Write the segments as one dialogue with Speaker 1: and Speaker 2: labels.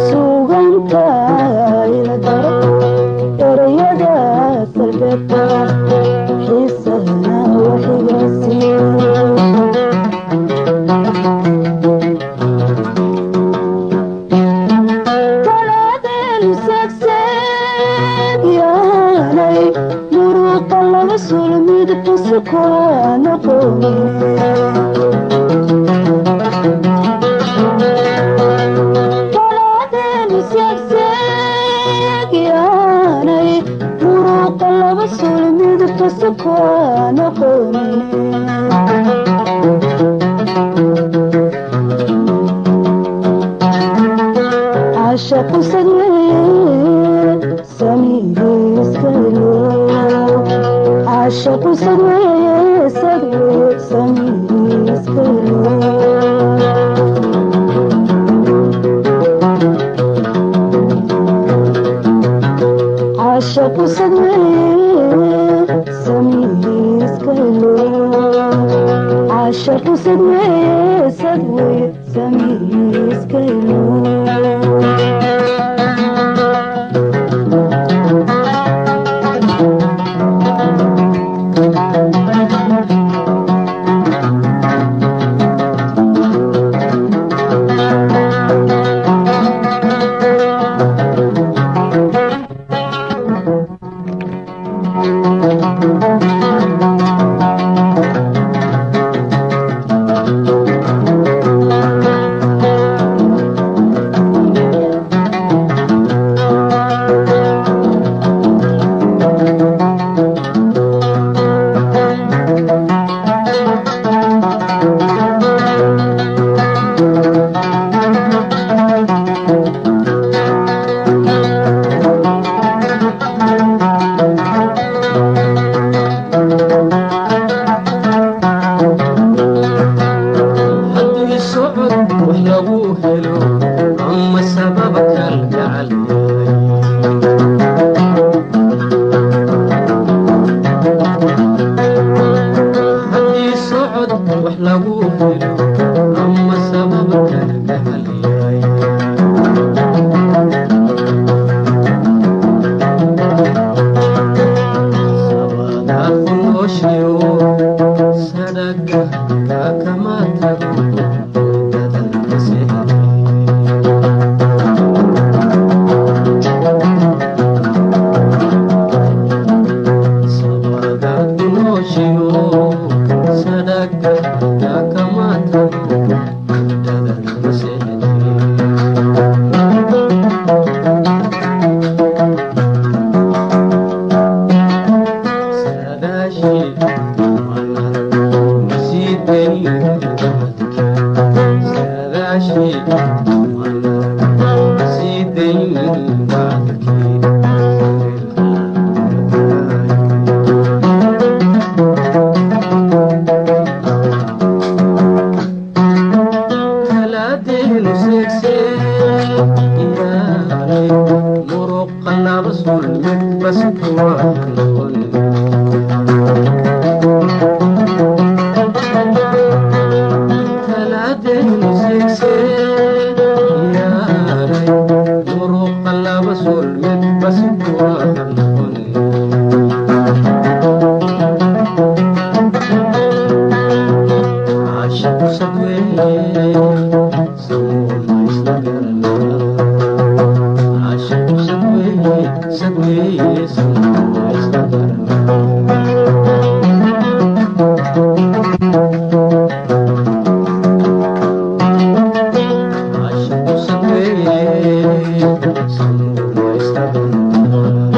Speaker 1: Suuganta ila garo erayada. Xiisahana waxiga siiye. Taladeenu seegseeg yaanay, muruqa laba sul midabka sukaa noqonine. Taladeenu seegseeg yaanay, muruqa laba sul midabka sukaa noqonine. Caashaqu sadweeye, samihiiska ilo. Caashaqu sadweeye, sadweeye, samihiiska ilo. Caashaqu sadweeye, samihiiska ilo. Caashaqu sadweeye, sadweeye, samihiiska ilo.
Speaker 2: Haddii socod wax lagu helo ama sabab kalgacal yahay, haddii socod wax lagu helo ama sabab kalgacal yahay, sabadaad ku nooshayo sadhaga kama tago dadan maseexday. Sabadaad ku nooshayo sadhaga kama tago dadan maseexday. Saadaashii saadaashii sii dayn bacdkii. Taladeenu seegseeg yaanay, muruqa laba sul midba si kuwa noqon. Taladeenu seegseeg yaanay, muruqa laba sul midba si kuwa noqon. Caashaqu sadweeye, samuuma isla garanaa. Caashaqu sadweeye, sadweeye, samuuma isla garanaa. Caashaqu sadweeye, samuuma isla garanaa.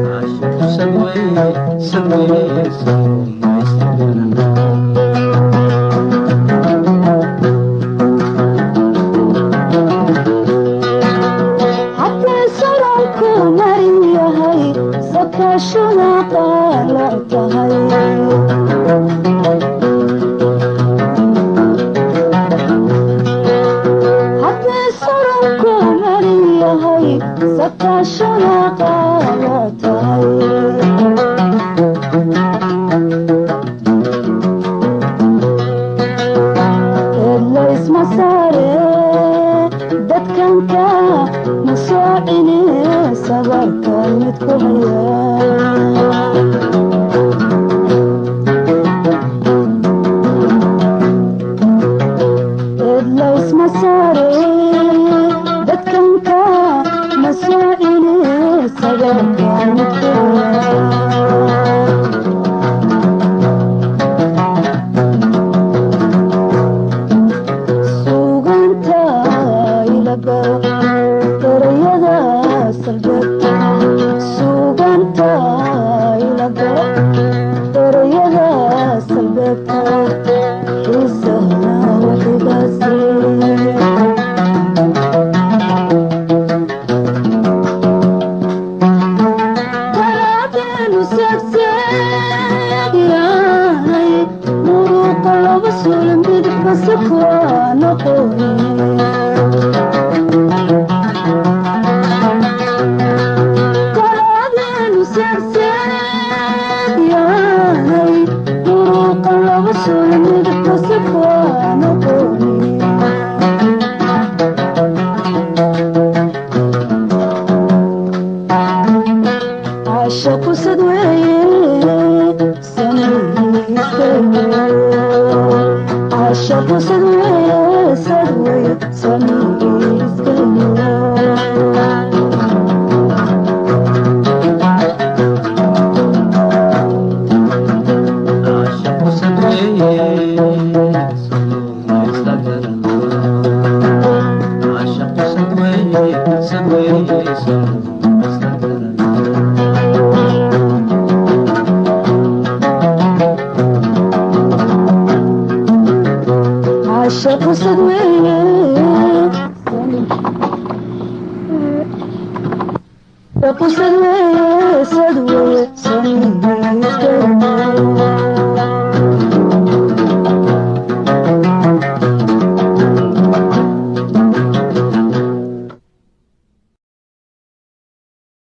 Speaker 2: Caashaqu sadweeye, sadweeye, samuuma isla garanaa.
Speaker 1: Haddii sorolku marin yahay, sakaashuna qaaloc tahay. Haddii sorolku marin yahay, sakaashuna qaaloc tahay. Eedlaysma saare, dadkanka ma soocine, sabarkan mid ku haya. Waa mid keliya. Suganta ilaga erayada salbeebta, suganta ilaga erayada salbeebta, xiisahna waxigaasi. Talaadenu seegseegyahay, muruqa laba suul midba sakwa noqoni. Talaadenu seegseegyahay, muruqa laba suul midba sakwa noqoni. Caashaqu sad weeye, samaystayo. Caashaqu sad weeye, sad weeye,